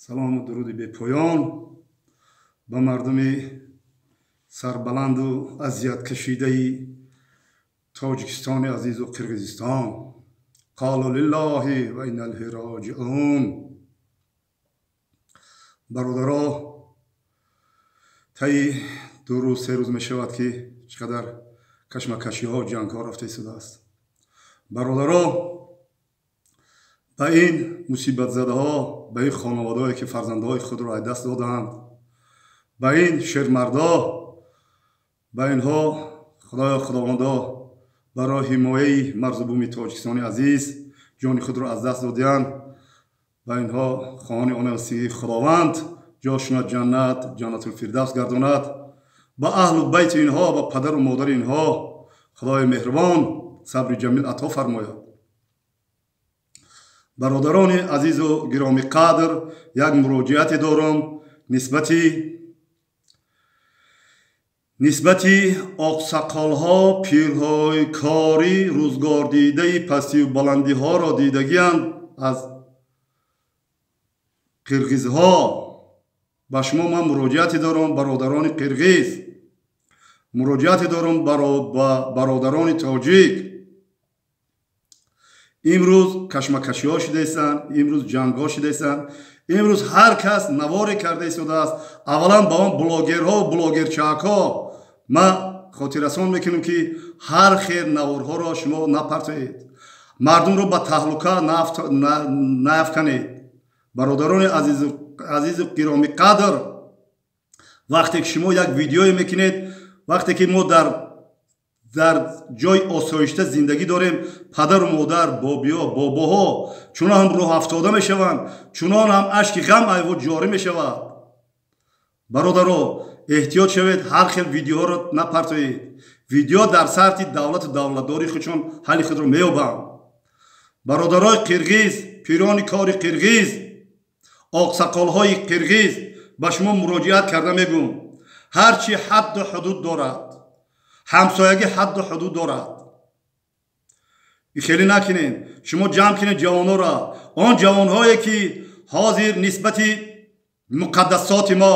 Салому дуруди бепоён ба мардуми сарбаланду азияткашидаи Тоҷикистони азизу Қирғизистон. Қолу лиллоҳи ва инна илайҳи роҷиун. Бародаро, таи 2 рӯз 3 рӯз мешавад, ки чӣ қадар кашмакашиҳо, ҷангҳо рафта истодааст. Бародаро, ба ин мусибатзадаҳо, ба ин хонаводаҳое, ки фарзандаҳои худро аз даст додаанд, ба ин шермардо, ба инҳо Худоё, Худовандо, барои ҳимояи марзу буми Тоҷикистони азиз ҷони худро аз даст додиянд, ба инҳо хоҳони он ҳастем, ки Худованд ҷошона ҷаннат, ҷаннатулфирдавс гардонад. Ба аҳлу байти инҳо, ба падару модари инҳо Худои меҳрубон сабри ҷамил ато фармояд. Бародарони азизу гиромӣ қадр, як муроҷиате дорам нисбати оқсақолҳо, пирҳои корӣ, рӯзгордидаи пастию баландиҳоро дидагианд аз қирғизҳо. Ба шумо ман муроҷиате дорам, бародарони қирғиз, муроҷиате дорам ба бародарони тоҷик. Имрӯз кашмакашиҳо шудаистанд, имрӯз ҷангҳо шудаистанд, имрӯз ҳар кас наворе карда истодааст. Аввалан ба он блогерҳо, блогерчаакҳо ман хотиррасон мекунам, ки ҳар хел наворҳоро шумо напартоед, мардумро ба таҳлука наафканед. Бародарони азизу гиромӣ қадр, вақте ки шумо як видеое мекунед, вақте ки мо дар ҷои осоишта зиндагӣ дорем, падару модар, бобиё, бобоҳо чунон ҳам рӯҳафтода мешаванд, чунон ҳам ашки ғам айво ҷорӣ мешавад. Бародаро, эҳтиёт шавед, ҳар хел видеоҳоро напартоед. Видео дар сарти давлату давлатдории худшон ҳалли худро меёбанд. Бародарои қирғиз, пирони кори қирғиз, оқсақолҳои қирғиз, ба шумо муроҷиат карда мегӯм: ҳарчи ҳадду ҳудуд дорад, ҳамсоягӣ ҳадду ҳудуд дорад. Хеле накунед, шумо ҷамъ кунед ҷавонҳоро, он ҷавонҳое, ки ҳозир нисбати муқаддасоти мо,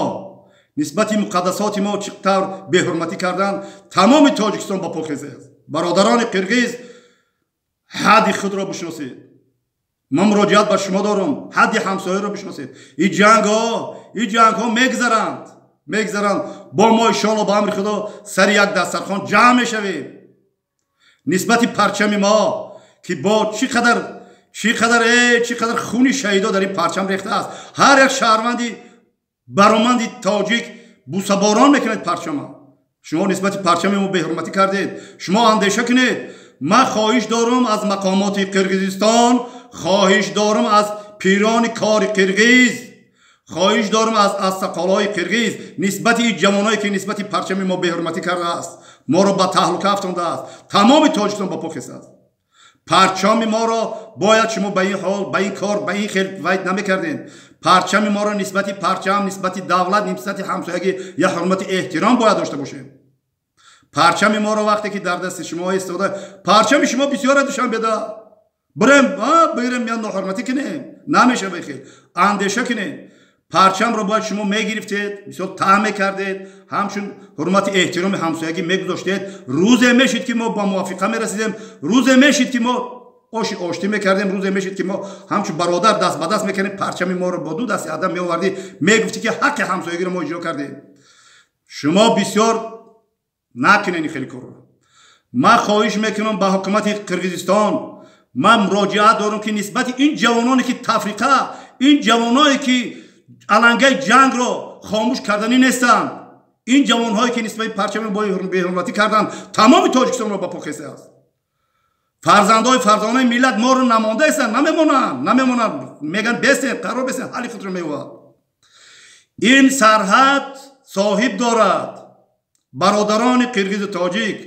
нисбати муқаддасоти мо чӣ тавр беҳурматӣ карданд, тамоми Тоҷикистон ба по хезад. Бародарони қирғиз, ҳадди худро бишносед. Ман муроҷиат ба шумо дорам, ҳадди ҳамсояро бишносед. Ин ҷангҳо, ин ҷангҳо мегузаранд, мегузаранд. Бо мо иншоалло ба амри Худо сари як дастархон ҷамъ мешавем. Нисбати парчами мо, ки бо чӣ қадар, чӣ қадар, чӣ қадар хуни шаҳидо дар ин парчам рехтааст, ҳар як шаҳрванди бароманди тоҷик бусаборон мекунад парчама. Шумо нисбати парчами мо беҳурматӣ кардед. Шумо андеша кунед. Ман хоҳиш дорам аз мақомоти Қирғизистон, хоҳиш дорам аз пирони кори қирғиз, хоҳиш дорам аз ақсақолҳои қирғиз, нисбати ин ҷавоное, ки нисбати парчами мо беҳурматӣ кардааст, моро ба таҳлука афтондааст, тамоми Тоҷикистон ба по хестааст. Парчами моро бояд шумо ба ин ҳол, ба ин кор, ба ин хел вайд намекардед. Парчами моро нисбати парчам, нисбати давлат, нисбати ҳамсоягӣ як ҳурмати эҳтиром бояд дошта бошем. Парчами моро вақте ки дар дасти шумо истода, парчами шумо бисёра Душанбеда, бирем, бирем, я ноҳурматӣ кунем, намешава хел. Андеша кунем. Парчамро бояд шумо мегирифтед, мисол таъ мекардед, ҳамчун ҳурмати эҳтироми ҳамсоягӣ мегузоштед. Рӯзе мешид, ки мо ба мувофиқа мерасидем, рӯзе мешид, ки мо оши оштӣ мекардем, рӯзе мешид, ки мо ҳамчун бародар даст ба даст мекардем. Парчами моро бо ду дасти адам меовардӣ, мегуфтӣ, ки ҳаққи ҳамсоягиро мо иҷро кардем. Шумо бисёр накунед ин хеле корро. Ман хоҳиш мекунам ба ҳукумати Қирғизистон, ман муроҷиат дорам, ки нисбати ин ҷавононе, ки тафриқа, ин ҷавоное, ки алангаи ҷангро хомӯш карданӣ нестанд, ин ҷавонҳое, ки нисбати парчами беҳурматӣ карданд, тамоми Тоҷикистонро ба по хестааст. Фарзандои фарзонаи миллат моро намонда истанд, намемонанд, намемонанд, мегӯянд: бестем, қарор бестем, ҳалли худро меёбад. Ин сарҳад соҳиб дорад. Бародарони қирғизу тоҷик,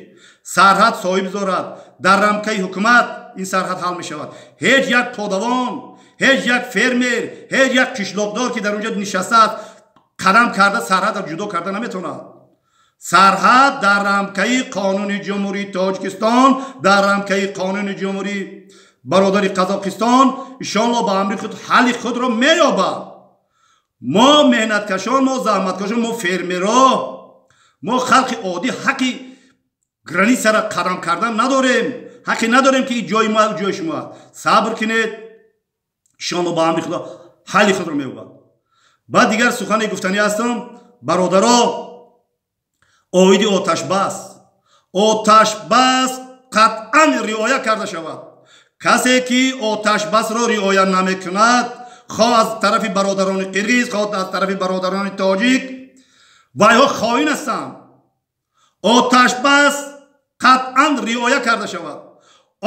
сарҳад соҳиб дорад. Дар рамкаи ҳукумат ин сарҳад ҳал мешавад. Ҳеҷ як подавон, ҳеҷ як фермер, ҳеҷ як қишлоқдор, ки дар онҷо нишастааст, қадам карда сарҳадро ҷудо карда наметавонад. Сарҳад дар рамкаи қонуни Ҷумҳурии Тоҷикистон, дар рамкаи қонуни ҷумҳурии бародари Қазоқистон иншоалло ба амри худ ҳалли худро меёбад. Мо меҳнаткашон, мо заҳматкашон, мо фермеро, мо халқи оддӣ ҳаққи границара қадам кардан надорем, ҳаққе надорем, ки ҷои мо, ҷои шумо. Сабр кунед, иншоалло, ба амри Худо ҳалли худро меёбад. Баъд дигар сухане гуфтанӣ ҳастам, бародаро, оиди оташбас. Оташбас қатъан риоя карда шавад. Касе ки оташбасро риоя намекунад, хоҳ аз тарафи бародарони қирғиз, хоҳ аз тарафи бародарони тоҷик, вайҳо хоин ҳастанд. Оташбас қатъан риоя карда шавад.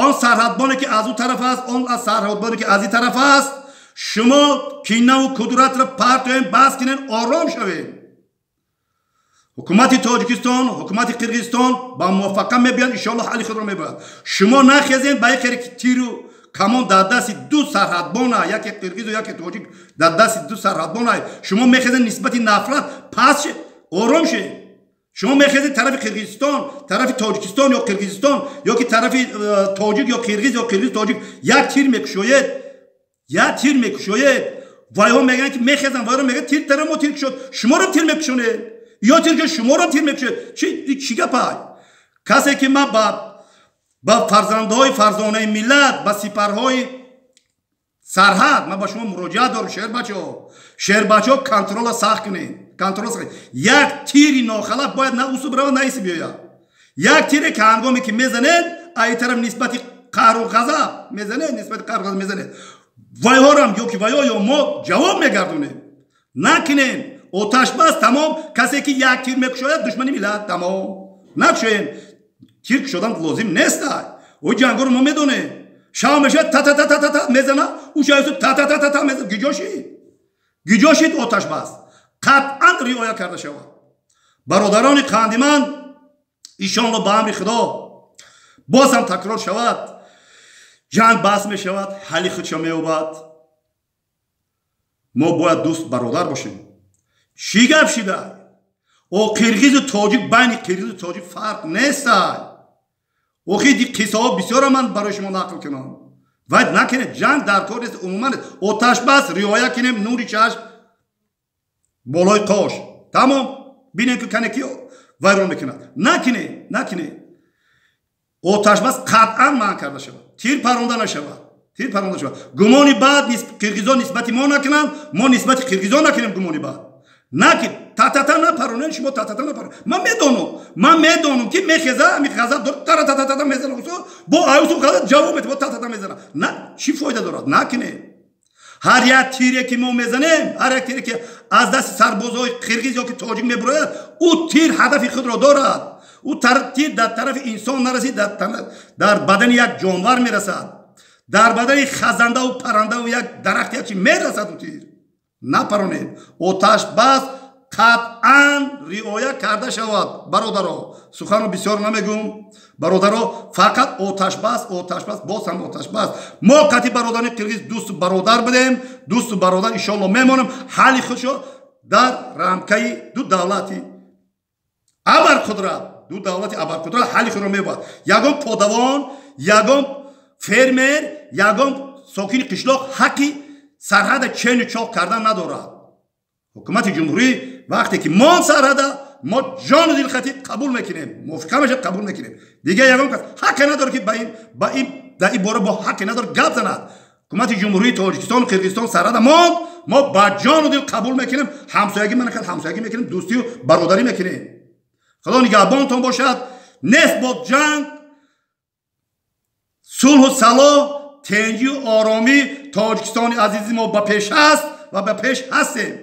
Он сарҳадбоне ки аз ӯ тараф аст, он аз сарҳадбоне ки аз ин тараф аст, шумо кинаву кудуратро партоем, бас кунед, ором шавем. Ҳукумати Тоҷикистон, ҳукумати Қирғизистон ба мувофақа мебиёнд, иншоалло, ҳалли худро мебояд. Шумо нахезен ба яке тиру камон дар дасти ду сарҳадбона, яке қирғизу, яке тоҷик, дар дасти ду сарҳадбона шумо мехезен, нисбати нафрат пас, ором шед. Шумо мехезед тарафи Қирғизистон, тарафи Тоҷикистон ё Қирғизистон, ё ки тарафи тоҷик ё қирғиз, ё қирғиз тоҷик, як тир мекушоед, як тир мекушоед. Вайҳо мегӯянд, ки мехезанд, вайро мегӯянд, тир тараф мо тир кушод, шуморо тир мекушонед, ё тир ки шуморо тир мекушед. Чӣ гапай? Касе ки ман ба фарзандҳои фарзонаи миллат, ба сипарҳои сарҳад, ман ба шумо муроҷиат дорам. Шербачаҳо, шербачаҳо, контрола сахт кунед, контрол. Як тири нохалаф бояд на усуб рава, на иси биёяд. Як тире ки ҳангоме ки мезанед, ай тараф нисбати қаҳру ғазаб мезанед, нисбати қаҳру ғазаб мезанед, вайҳорам ё ки вайҳо ё мо ҷавоб мегардонем. Накунем. Оташбас, тамом. Касе ки як тир мекушояд, душмани миллат, тамом. Накушоем. Тир кушодан лозим неста. Ӯ ҷангоро мо медонем. Шав мешавад, та та та та та та мезана, ӯ шавсу та та та та та мезана. Гиҷо шид, гиҷо шид? Оташбас қатъан риоя карда шавад. Бародарони қандиман, иншоалло, ба амри Худо, боз ҳам такрор шавад, ҷанг бас мешавад, ҳалли худша меёбад. Мо бояд дӯст, бародар бошем. Чӣ гап шида? О қирғизу тоҷик, байни қирғизу тоҷик фарқ нестай. Охи қиссаҳо бисёра, ман барои шумо нақл кунам. Вай накунед, ҷанг дар кор нест умуман. Оташбас риоя кунем, нури чашм болои қош, тамом. Бинем, ки кане ки вайрон мекунад. Накунед, накунед. Оташбас қатъан манъ карда шавад, тир паронда нашавад, тир паронда шавад. Гумони бад қирғизо нисбати мо накунанд, мо нисбати қирғизо накунем гумони бад. Наки татата напаронен, шумо татата напарон. Ман медонам, ман медонам, ки мехеза, ами ғазаб дор, тара татата мезана, усу бо аюсу ғазаб ҷавоб мета, бо татата мезана. На, чӣ фоида дорад? Накунед. Ҳар як тире ки мо мезанем, ҳар як тире ки аз дасти сарбозҳои қирғиз ё ки тоҷик мебурояд, ӯ тир ҳадафи худро дорад. Ӯ тир дар тарафи инсон нарасид, дар бадани як ҷонвар мерасад, дар бадани хазандаву парандаву як дарахт, як чи мерасад ӯ тир. Напаронед. Оташбас қатъан риоя карда шавад. Бародаро, суханро бисёр намегӯм, бародаро, фақат оташбас, оташбас, боз ҳам оташбас. Мо қатъи бародарони қирғиз дӯсту бародар будем, дӯсту бародар иншоалло мемонем. Ҳалли худшо дар рамкаи ду давлати абарқудрат, ду давлати абарқудрат ҳалли худро мебояд. Ягон подавон, ягон фермер, ягон сокини қишлоқ ҳаққи сарҳада чену чоқ кардан надорад. Ҳукумати ҷумҳурӣ вақте ки мон сарҳада, мо ҷону дилхатӣ қабул мекунем, мувофиқа мешавад, қабул мекунем. Дигар ягон кас ҳаққе надорад, ки ба ин дар ин бора бо ҳаққе надорад гап занад. Ҳукумати Ҷумҳурии Тоҷикистону Қирғизистон сарҳада монд, мо ба ҷону дил қабул мекунем. Ҳамсоягӣ манакад, ҳамсоягӣ мекунем, дӯстию бародарӣ мекунем. Худо нигаҳбонтон бошад. Нест бод ҷанг, сулҳу салоҳ, тенҷию оромӣ. Тоҷикистони азизи мо ба пеш аст ва ба пеш ҳастем.